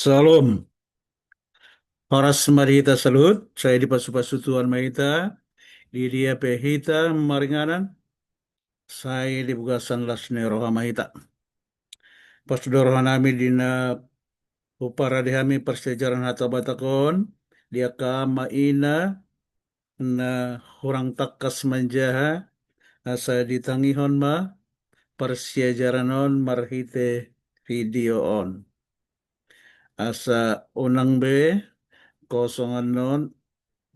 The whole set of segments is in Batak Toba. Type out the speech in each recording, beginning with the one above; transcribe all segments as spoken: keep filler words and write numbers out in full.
Shalom. Horas ma di hita saluhut, sai dipasupasu Tuhan ma hita, di dia pe hita maringanan, sai di bagasan las ni roha ma hita. Pos do rohanami di na huparade hami parsiajaran hata Batak on, di angka ama ina, na hurang tangkas manjaha, asa ditangihon ma parsiajaran on marhite video on. Asa unang be kosongan on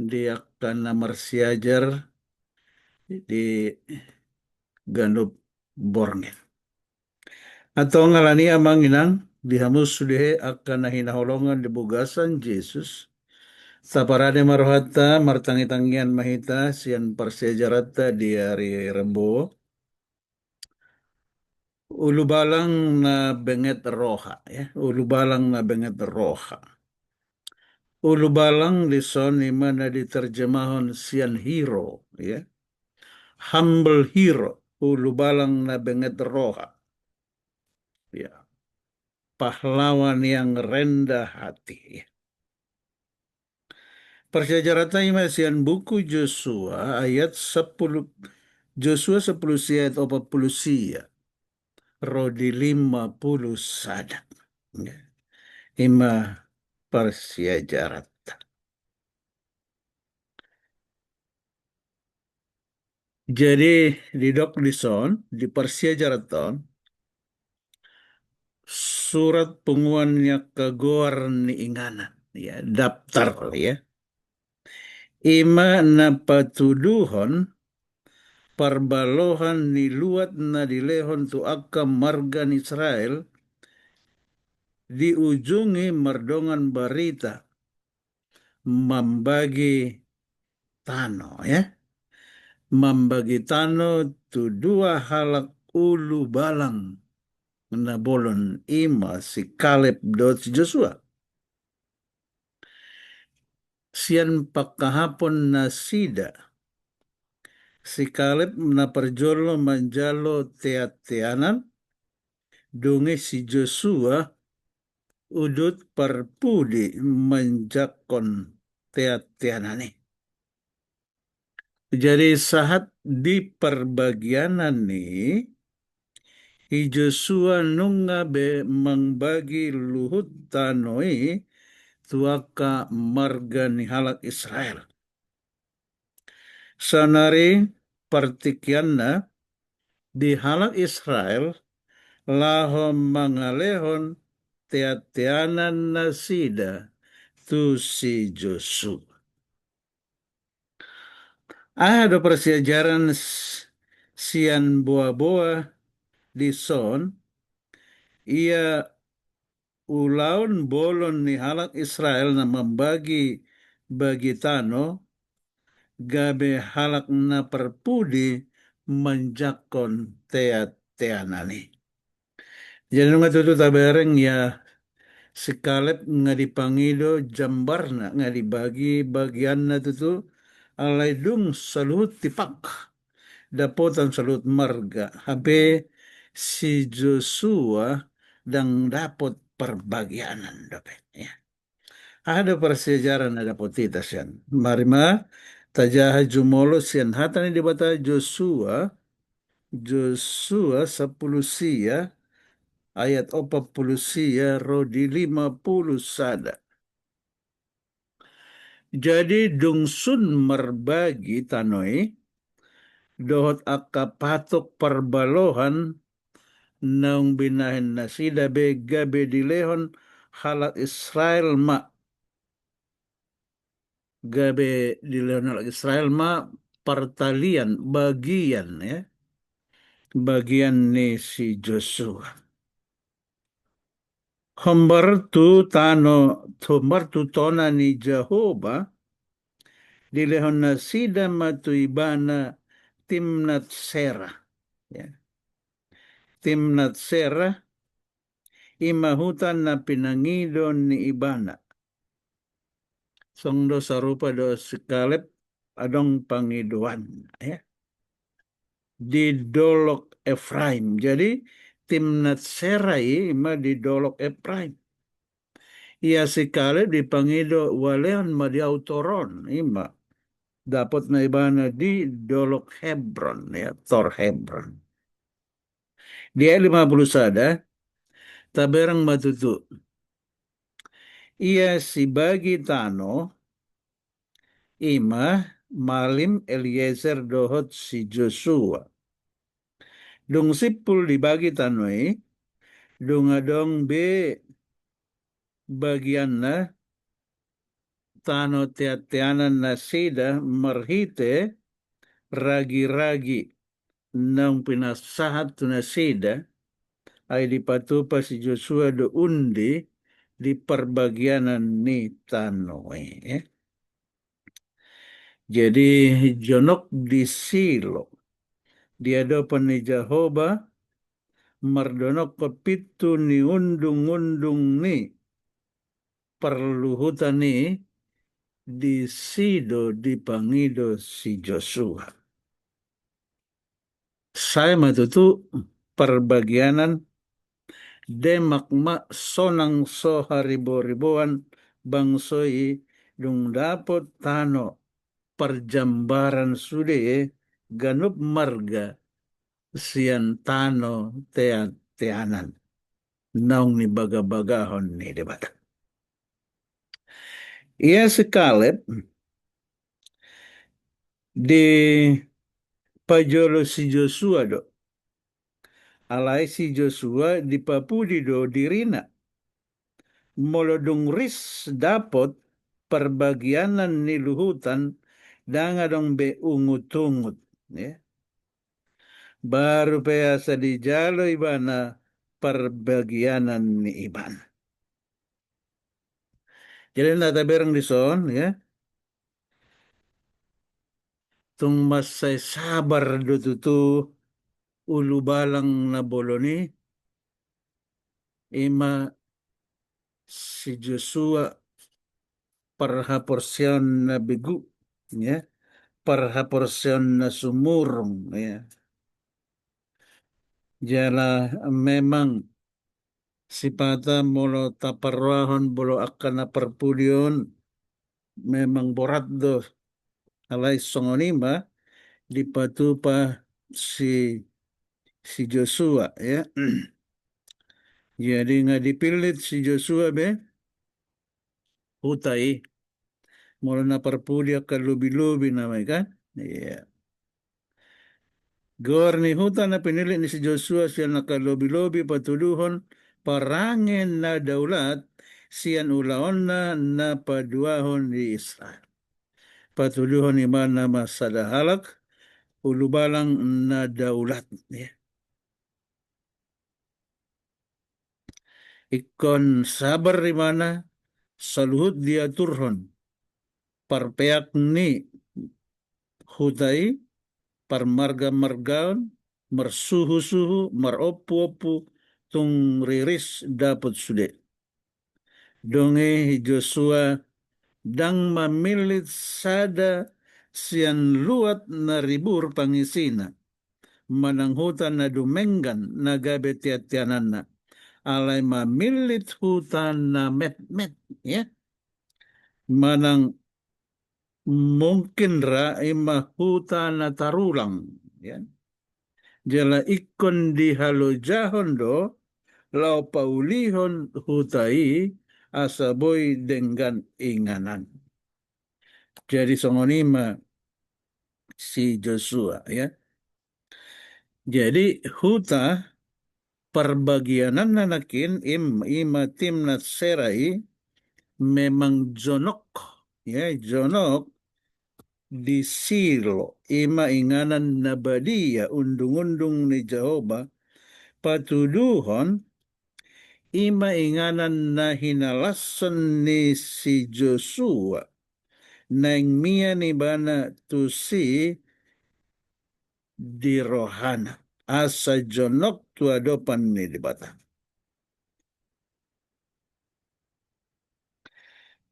di angka na marsiajar di ganup borngin. Antong alani amang inang, di hamu sude angka na hinaholongan di bagasan Jesus, taparade ma rohanta martangitangian ma hita sian parsiajaranta di ari Rebo. Ulubalang na benget roha, ya. Ulubalang na benget roha. Ulubalang dison ima na diterjemahon sian hero, ya. Humble hero, ulubalang na benget roha. Ya. Pahlawan yang rendah hati. Parsiajaranta ima sian buku Josua ayat sampulu, Josua sampulu sia ayat opat pulu sia ro di lima pulu sada. Ya. Ima parsiajaranta. Jadi, didok dison, di parsiajaranta on, surat punguan ni angka goar ni inganan, ya, daftar, ya. Ima na patuduhon parbalohan ni luat na dilehon tu angka marga ni Israel, diujungi mardongan barita mambagi tano, ya. Mambagi tano tu dua halak ulubalang na bolon, ima si Kaleb dohot si Josua. Sian pangkahapon nasida, si Kaleb na parjolo manjalo teanteanan, dung i si Josua udut parpudi manjangkon teanteanan i. Jadi sahat di parbagianan i, i Josua nunga be mambagi luhut tano i tu angka marga ni halak Israel. Saonari partingkianna di halak Israel laho mangalehon teanteanan nasida tu si Josua. Aha do parsiajaran s-, sian boaboa dison, ia ulaon bolon ni halak Israel na mambagi bagi tano, gabe halak na parpudi manjangkon teanteanan i. Jadi nunga tutu tabereng ia si Kaleb nga dipangido jambarna, nga dibagi bagianna tutu, alai dung saluhut tipak dapotan saluhut marga, hape si Josua ndang dapot parbagianan dope, ya. Aha do parsiajaran na dapot hita sian? Mari ma tajaha jumolo sian hata ni Debata, Josua, Josua sampulu sia ayat opat pulu sia ro di lima pulu sada. Jadi dung sun marbagi tano i dohot angka patok parbalohan naung binahen nasida be, gabe dilehon halak Israel ma, gabe dilehon halak Israel ma partalian, bagian, ya, bagian ni si Josua. Hombar tu tano, hombar tu tona ni Jahowa, dilehon nasida ma tu ibana Timnat Sera. Ya. Timnat Sera, ima huta na pinangido ni ibana. Songon do sarupa do si Kaleb adong pangidoan, ya. Di dolok Efraim. Jadi, Timnat Sera i ima di dolok Efraim. Ia si Kaleb dipangido ualehon ma di au tor on, ima dapotna ibana di dolok Hebron, ya, tor Hebron. Di ayat lima puluh sada, tabereng ma tutu. Ia sibagi tano, ima malim Eliezer dohot si Josua. Dung simpul dibagi tano i, dung adong be bagianna tano teanteanan nasida marhite ragiragi naung pinasahat tu nasida, ai dipatupa si Josua do undi di parbagianan ni tano i, ya. Jadi jonok di Silo, di adopan ni Jahowa, mardonokkon pintu ni undungundung ni parluhutan i, disi do dipangido si Josua. Sai ma tutu parbagianan, demak ma sonang so hariboriboan bangso i dung dapot tano parjambaran sude ganup marga sian tano teanteanan naung nibagabagahon ni Debata. Ia si Kaleb dipajolo si Josua do. Alai si Josua dipapudi do dirina. Molo dung ris dapot parbagianan ni luhutan, ndang adong be ungutungut, ya. Baru pe asa dijalo ibana parbagianan ni ibana. Jadi na tabereng dison, ya. Tung mansai sabar do tutu ulubalang na bolon i, ima si Josua, parhaporseaon na begu, ya, parhaporseaon na sumurung, ya. Jala memang sipata molo taparrohahon, molo angka na parpudi on, memang borat do. Alai songon i ma dipatupa si, si Josua, ya. Jadi nga dipillit si Josua be huta i. Molo na parpudi angka lobilobi nama i kan? Iya. Goar ni huta na pinillit ni si Josua sian angka lobilobi patuduhon parange na daulat sian ulaonna na paduahon di Israel. Patuduhon ibana ma sada halak ulubalang na daulat, ya. Ingkon sabar ibana, saluhut diaturhon parpeak ni huta i, parmargamargaon, marsuhusuhu, marompuompu, tung riris dapot sude. Dung i Josua ndang mamillit sada sian luat na ribur pangisina, manang huta na dumenggan na gabe teanteananna, alai mamillit huta na metmet, ya. Manang mungkin ra ima huta na tarulang, ya. Jala ingkon dihalojahon do laho paulihon huta i asa boi denggan inganan. Jadi songon i ma si Josua, ya. Jadi huta parbagiananna nangkin, im-, ima Timnat Sera i, memang jonok, ya, jonok di Silo, ima inganan na badia, undungundung ni Jahowa, patuduhon ima inganan na hinalashon ni si Josua, naeng mian ibana tusi di rohana, asa jonok tu adopan ni Debata.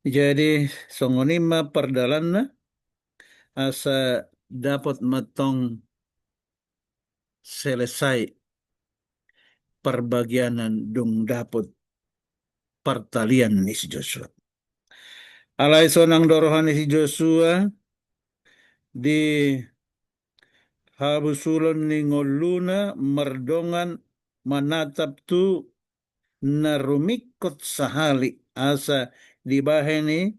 Jadi songon i ma pardalanna, asa dapot ma tong selesai parbagianan dung dapot partalian ni si Josua. Alai sonang do roha ni si Josua di habusulon ni ngoluna mardongan manatap tu na rumingkot sahali asa dibahen i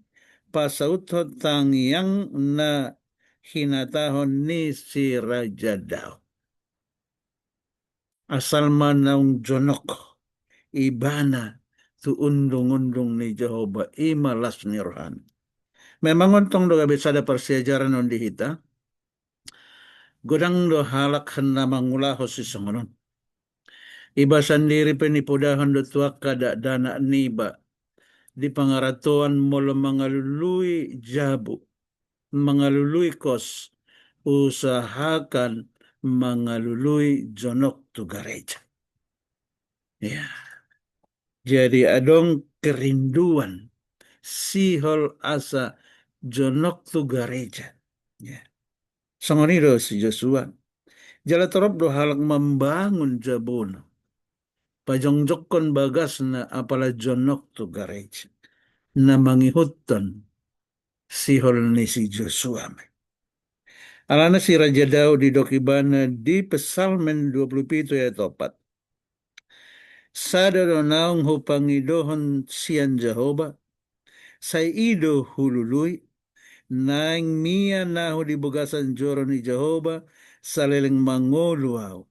pasauthon tangiang na hinatahon ni si Raja Daud. Asal ma naung jonok ibana tu undung-undung ni Jahowa, i ma las ni rohana. Memang on tong do gabe sada parsiajaran on di hita. Godang do halak na mangulahon sisongon on. Iba sandiri pe nipodahon do tu angka dakdanak niba di pangarantoan molo mangalului jabu, mangalului kos, usahakan mangalului jonok tu gareja. Ya. Jadi adong kerinduan sihol asa jonok tu gareja. Ya. Songon i do si Josua. Jala torop do halak mambangun jabuna, pajongjongkon bagasna apala jonok tu gareja. Na mangihuthon sihol ni si Josua ma i. Alana si Raja Daud didok ibana di Psalmen dua pulu pitu ayat opat. Sada do naung hupangidohon sian Jahowa, sai i do hulului, naeng mian ahu di bagasan joro ni Jahowa, saleleng mangolu ahu.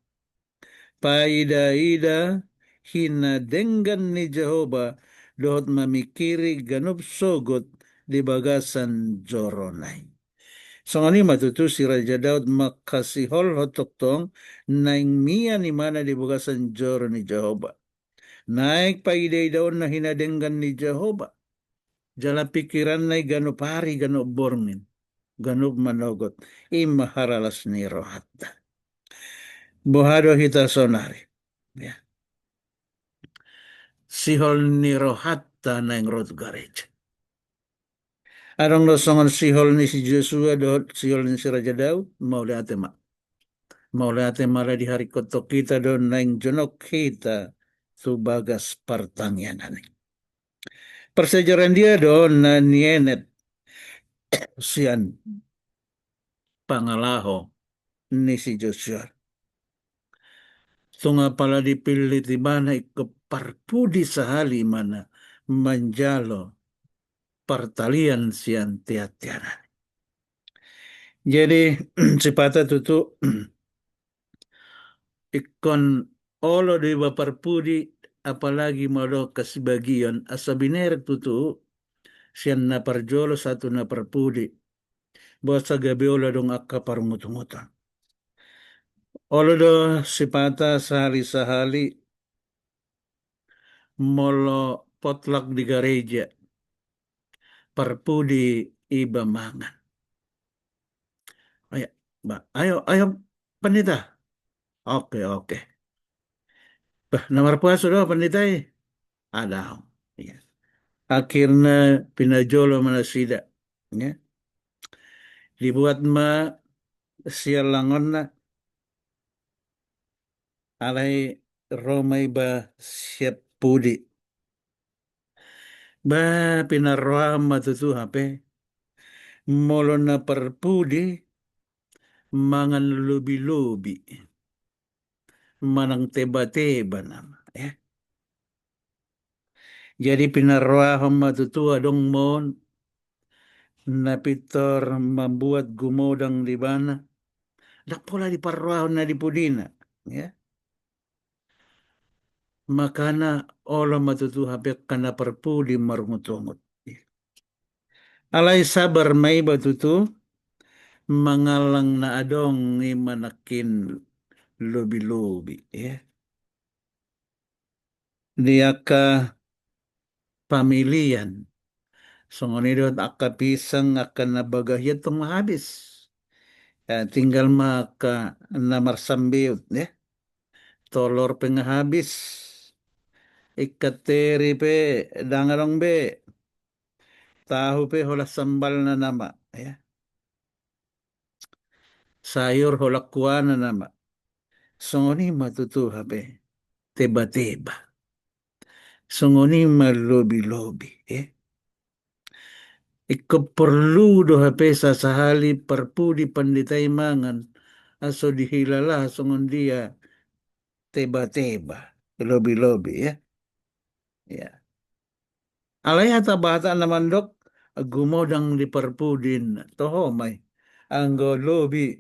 Paida-ida hinadenggan ni Jahowa dohot mamingkiri ganup sogot di bagasan jorona i. Songon i ma tutu si Raja Daud mangkasiholhot tongtong naeng mian ibana di bagasan joro ni Jahowa. Naeng paida-idaonna hinadenggan ni Jahowa. Jala pingkiranna i ganup ari, ganup borngin, ganup manogot. I ma haralas ni rohanta. Boha do hita saonari? Ya. Sihol ni rohanta naeng ro tu gareja. Adong do songon sihol ni si Josua dohot sihol ni si Raja Daud, mauliate ma. Mauliate ma ala diharingkothon hita do naeng jonok hita tu bagas partangiangan i. Parsiajaran dia do na nienet sian pangalaho ni si Josua. Tung apala dipillit ibana ingkon parpudi sahali ibana manjalo partalian sian teanteanna i. Jadi sipata tutu ingkon olo do iba parpudi, apalagi molo sibagion, asa binereng tutu sian na parjolo sahat tu na parpudi. Boasa gabe olo adong angka parungutungutan. Olo do sipata sahali-sahali molo potluck di gareja, parpudi iba mangan. Ayo, ba, ayo, ayo, pandita. Oke, oke. Bah, na marpuasa do pandita i? Adong. Iya. Akhirna pinajolo ma nasida. Ya. Dibuat ma sialangonna, alai ro ma iba sian pudi. Ba, pinarrohahon ma tutu hape. Molo na parpudi mangan lobi-lobi manang teba-teba nama, ya. Jadi pinarrohahon ma tutu adong ma on na pintor mambuat gumodang di ibana, ndang pola diparrohahon na di pudina, ya. Makana olo ma tutu hape angka na parpudi marungutungut. Alai sabar ma iba tutu mangallang na adong i ma nangkin lobi-lobi, ya. Di angka pamilian, songon i dohot angka pisang, angka na bagahian tong ma habis. Ya, tinggal ma angka na marsambeut, ya. Tolor pe nga habis. Ikan teri pe ndang adong be. Tahu pe holan sambalna nama, ya. Sayur holan kuahna nama. Songon i ma tutu hape teba-teba. Songon i ma lobi-lobi, eh. Ingkon porlu do hape sasahali parpudi pandita i mangan, asa dihilala songon dia teba-teba, lobi-lobi, ya. Ya. Alai hata Batak na mandok, gumodang di parpudi, toho ma i. Anggo lobi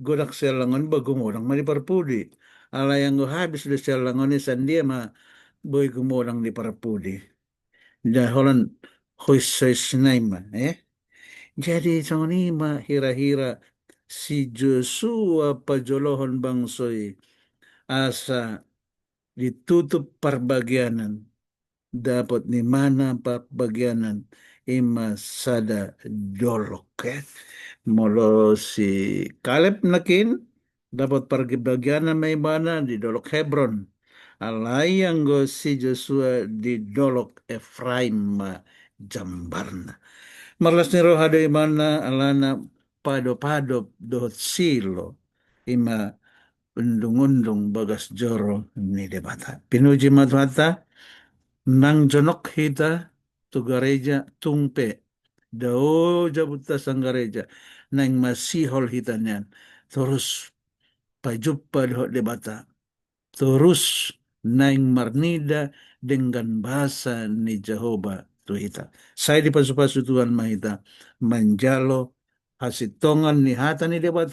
godang sialangon i, ba gumodang ma di parpudi. Alai anggo habis do sialangon i, sandia ma boi gumodang di parpudi. Jadi holan hois-hois nai ma, eh. Jadi songon i ma hira-hira si Josua pajolohon bangso i, asa ditutup parbagianan, dapot ni mana parbagianan, i ma sada dolok, eh. Molo si Kaleb nangkin, dapot parbagianan ma ibana di dolok Hebron. Alai anggo si Josua di dolok Efraim ma jambarna. Marlas ni roha do ibana alana padop-adop dohot Silo, i ma undung-undung bagas joro ni Debata. Pinuji ma Tuhanta, nang jonok hita tu gareja, tung pe dao jabunta sian gareja, naeng masihol hita nian, torus pajumpa dohot Debata, torus naeng marnida denggan basa ni Jahowa tu hita. Sai dipasu-pasu Tuhan ma hita manjalo hasintongan ni hata ni Debata